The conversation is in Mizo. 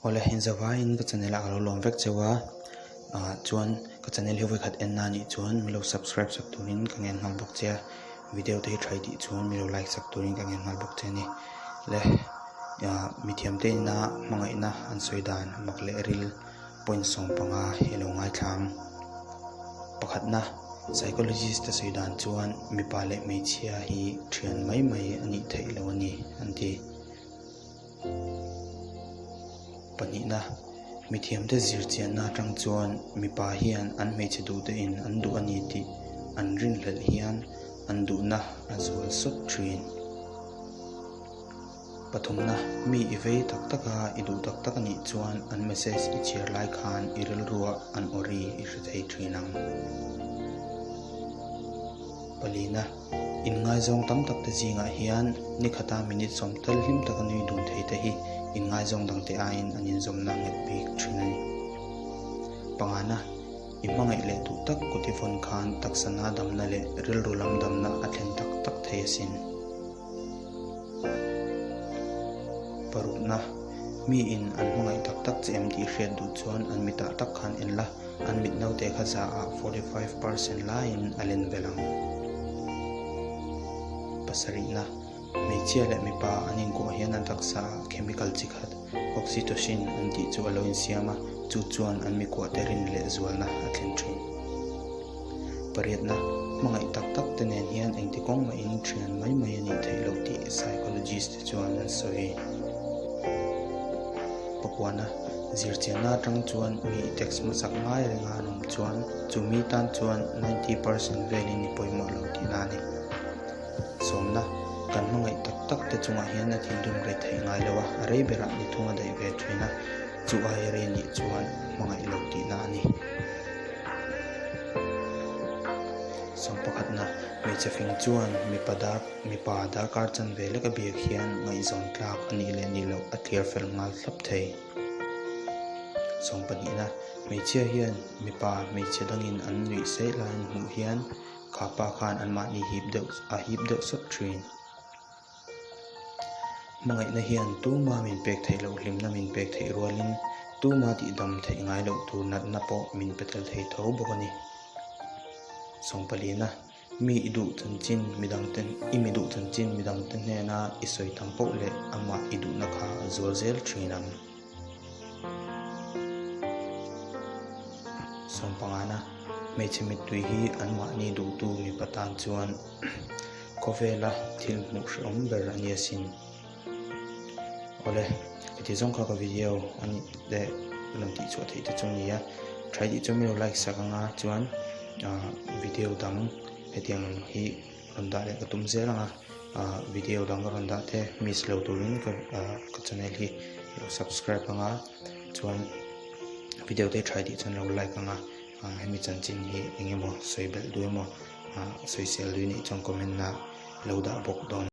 Awle inzavaiin ka channel ah ka lo lawm vek cheu a ah chuan ka channel hi vawikhat en na anih chuan min lo subscribe sak turin ka ngen nghal bawk che a video te hi tha i tih chuan min lo like sak turin ka ngen nghal bawk che a ni le ah mithiam te ina hmangaihna an sawi dan mak leh ril point 15 hi a lo ngaithla ang pakhatna psychologist te sawi dan chuan mipa leh hmeichhia hi thian mai mai a nih theih loh a ni an ti. Pahnihna, mithiamte zirchianna atang chuan mipa hian an hmeichhe duhte in an duh a ni tih an rinhlelh hian an duhna a zual sawt thin. Pathumna, mi i vei tak tak a, i duh tak tak a nih chuan an message i chhiar lai khan i rilruah an aw ri i hre thei thin ang. Palina. Inngaizawng tam tak te zingah hian ni khata minute sawm tel hlim taka nui dun thei te hi inngaizawng dangte aiin an inzawmna nghet bik thin a ni. Pangana, i hmangaih leh duh tak kut i vawn khan taksana damna leh rilru lam damna a thlen tak tak thei asin. Parukna, miin an hmangaih tak tak che em tih hriat duh chuan an mitah tak khan en la. An mit naute kha zaah 45 percent laiin a len belh ang. Pasarihna, Hmeichhia leh mipa an inkuah hian an taksaah chemical chi khat, oxytocin an tih chu a lo insiam a, chu chuan an mikuahte rin leh zualna a thlen thin. Pariatna, Hmangaih tak tak te nen hian engti kawng mahin thian mai mai a nih theih loh tih psychologist te chuan an sawi. Pakuana, Zirchianna atang chuan mi i text hmasak ngai renga an awm chuan chu mi tan chuan 90 percent velin i pawimawh lo tihna a ni. Sawmna, Kan hmangaih tak tak te chungah hian a thinrim rei theih ngai lo a, a rei berah ni thung a daih ve thin a, chu aia rei nih chuan hmangaih lo tihna a ni. Sawm pakhatna, Hmeichhe fing chuan mipa dar mipa darkar chanve lek a biak hian ngaihzawn tlak a nih leh nih loh a tliar fel nghal thlap thei. Sawm pahnihna, Hmeichhia hian mipa hmeichhe dangin an nuih saih laiin hmuh hian kha pa khan anmahni hip deuh a hip deuh sawt thin. Hmangaihna hian tuma min pek theih loh hlimna min pek theih rualin tuma tihdam theih ngai loh tur natna pawh min pe tel thei tho bawk a ni. Sawmpalina, Mi i duh chanchin midangte i mi duh chanchin midangte hnena i sawi tam poh leh amah i duhna kha a zual zel thin ang. Sawmpangana, Hmeichhe mittui hi anmahni duhtu mipa tan chuan Khawvela thil hmuh hrehawm ber a ni asin. Awle, heti zawng kha ka video a nih leh rawn tih chhuah theih te chu a ni a. Tha tih chu min lo like sak anga chuan ah video dang hetiang hi rawn dah leh ka tum zel ang a. Ah video dang ka rawn dah te miss lo turin ka ah ka channel hi lo subscribe anga chuan video te tha tih chuan lo like anga. Ah hemi chanchin hi eng emaw sawi belh duh emaw ah sawisel duh i nih chuan comment ah lo dah bawk dawn.